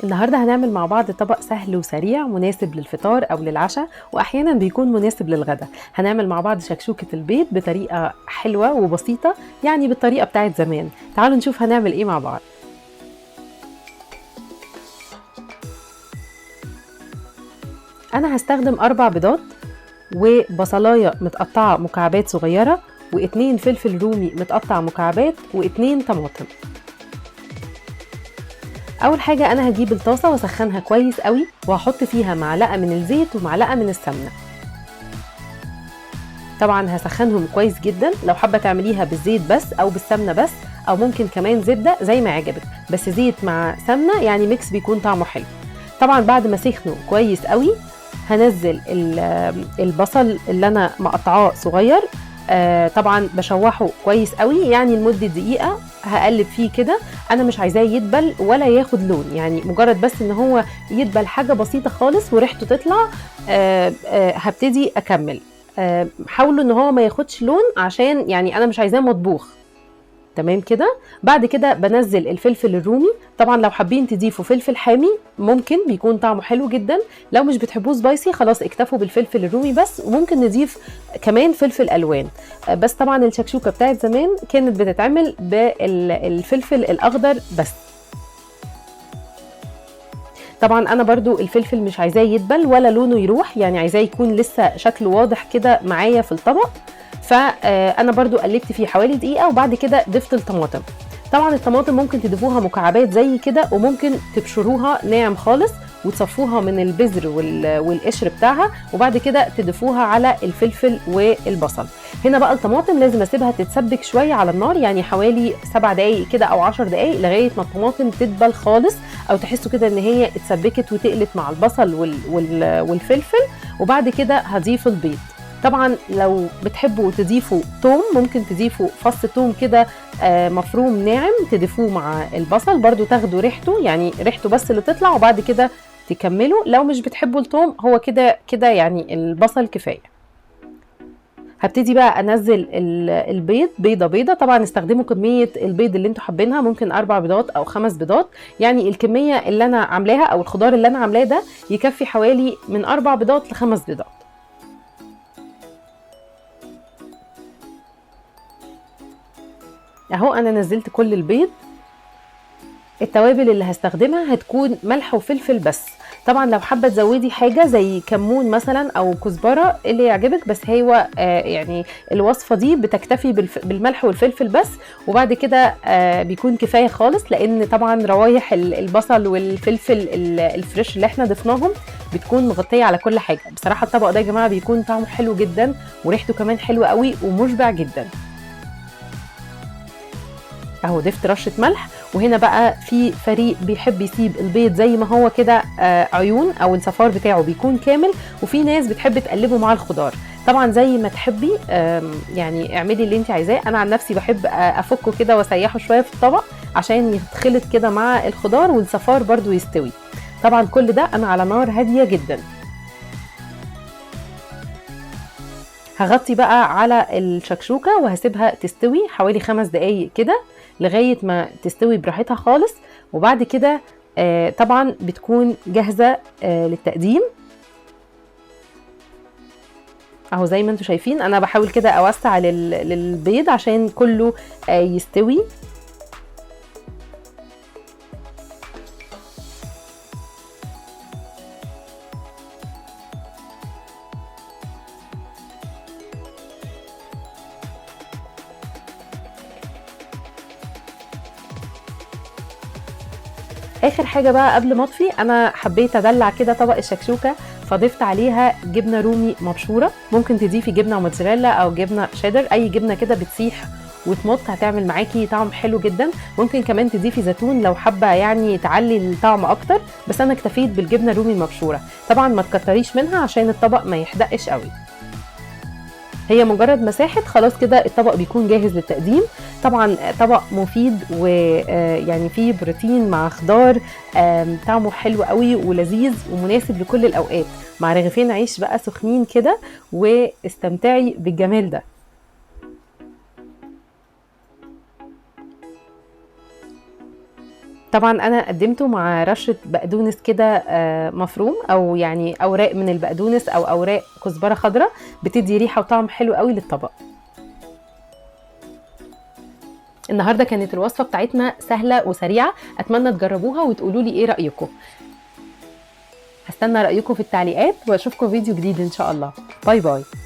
النهاردة هنعمل مع بعض طبق سهل وسريع مناسب للفطار أو للعشاء، وأحيانا بيكون مناسب للغدا. هنعمل مع بعض شكشوكة البيض بطريقة حلوة وبسيطة، يعني بالطريقة بتاعت زمان. تعالوا نشوف هنعمل إيه مع بعض. أنا هستخدم 4 بيضات وبصلاية متقطعة مكعبات صغيرة، و2 فلفل رومي متقطع مكعبات، و2 طماطم. اول حاجة انا هجيب الطاسه واسخنها كويس قوي، وهحط فيها معلقه من الزيت ومعلقة من السمنة. طبعا هسخنهم كويس جدا. لو حابة تعمليها بالزيت بس او بالسمنه بس، او ممكن كمان زبدة زي ما عجبك، بس زيت مع سمنه يعني mix بيكون طعمه حلو. طبعا بعد ما سخنوا كويس قوي هنزل البصل اللي انا مقطعاه صغير. طبعا بشوحه كويس قوي، يعني لمدة دقيقة هقلب فيه كده. انا مش عايزاه يدبل ولا ياخد لون، يعني مجرد بس ان هو يدبل حاجة بسيطة خالص وريحته تطلع. هبتدي اكمل. حاولوا ان هو ما ياخدش لون، عشان يعني انا مش عايزاه مطبوخ. تمام كده. بعد كده بنزل الفلفل الرومي. طبعا لو حابين تضيفوا فلفل حامي ممكن، بيكون طعمه حلو جدا. لو مش بتحبوه spicy خلاص اكتفوا بالفلفل الرومي بس، وممكن نضيف كمان فلفل الوان. بس طبعا الشكشوكه بتاعت زمان كانت بتتعمل بالفلفل الاخضر بس. طبعا انا برضو الفلفل مش عايزاه يدبل ولا لونه يروح، يعني عايزاه يكون لسه شكله واضح كده معايا في الطبق. فانا برضو قلبت فيه حوالي دقيقة، وبعد كده ضفت الطماطم. طبعا الطماطم ممكن تضيفوها مكعبات زي كده، وممكن تبشروها ناعم خالص وتصفوها من البذر والقشر بتاعها، وبعد كده تضيفوها على الفلفل والبصل. هنا بقى الطماطم لازم اسيبها تتسبك شوية على النار، يعني حوالي 7 دقايق كده او 10 دقايق، لغاية ما الطماطم تدبل خالص، او تحسوا كده ان هي اتسبكت وتقلت مع البصل والفلفل. وبعد كده هضيف البيض. طبعا لو بتحبوا تضيفوا توم ممكن تضيفوا فص توم كده مفروم ناعم، تضيفوه مع البصل برضو تاخدوا ريحته، يعني ريحته بس اللي تطلع، وبعد كده تكملوا. لو مش بتحبوا التوم هو كده كده يعني البصل كفاية. هبتدي بقى انزل البيض بيضة بيضة. طبعا استخدموا كمية البيض اللي انتوا حابينها، ممكن 4 بيضات او 5 بيضات، يعني الكمية اللي انا عاملاها او الخضار اللي انا عاملاه ده يكفي حوالي من 4 بيضات ل5 بيضات. اهو انا نزلت كل البيض. التوابل اللي هستخدمها هتكون ملح وفلفل بس. طبعا لو حابة تزودي حاجة زي كمون مثلا او كزبره اللي يعجبك، بس هو يعني الوصفة دي بتكتفي بالملح والفلفل بس، وبعد كده بيكون كفاية خالص، لان طبعا روايح البصل والفلفل الفريش اللي احنا ضفناهم بتكون مغطيه على كل حاجة. بصراحة الطبق ده يا جماعة بيكون طعمه حلو جدا، وريحته كمان حلوة قوي ومشبع جدا. اهو ضفت رشه ملح. وهنا بقى في فريق بيحب يسيب البيض زي ما هو كده عيون او الصفار بتاعه بيكون كامل، وفي ناس بتحب تقلبه مع الخضار. طبعا زي ما تحبي، يعني اعملي اللي انت عايزاه. انا عن نفسي بحب افكه كده واسيحه شوية في الطبق عشان يتخلط كده مع الخضار والصفار برضو يستوي. طبعا كل ده انا على نار هادية جدا. هغطي بقى على الشكشوكه وهسيبها تستوي حوالي 5 دقايق كده لغاية ما تستوي براحتها خالص. وبعد كده طبعا بتكون جاهزة للتقديم. اهو زي ما انتم شايفين انا بحاول كده اوسع للبيض عشان كله يستوي. اخر حاجة بقى قبل ما اطفي، انا حبيت ادلع كده طبق الشكشوكه، فضفت عليها جبنه رومي مبشوره. ممكن تضيفي جبنه موتزاريلا او جبنه شيدر، اي جبنه كده بتسيح وتمط هتعمل معاكي طعم حلو جدا. ممكن كمان تضيفي زيتون لو حابة يعني تعلي الطعم اكتر، بس انا اكتفيت بالجبنه الرومي المبشوره. طبعا ما تكتريش منها عشان الطبق ما يحدقش قوي. هي مجرد مساحة خلاص كده الطبق بيكون جاهز للتقديم. طبعا طبق مفيد ويعني فيه بروتين مع خضار، طعمه حلو قوي ولذيذ ومناسب لكل الأوقات، مع رغيفين عيش بقى سخنين كده، واستمتعي بالجمال ده. طبعا انا قدمته مع رشه بقدونس كده مفروم، او يعني اوراق من البقدونس او اوراق كزبره خضراء، بتدي ريحه وطعم حلو قوي للطبق. النهارده كانت الوصفة بتاعتنا سهلة وسريعة، اتمنى تجربوها وتقولوا لي ايه رايكم. هستنى رايكم في التعليقات، واشوفكم فيديو جديد ان شاء الله. bye bye.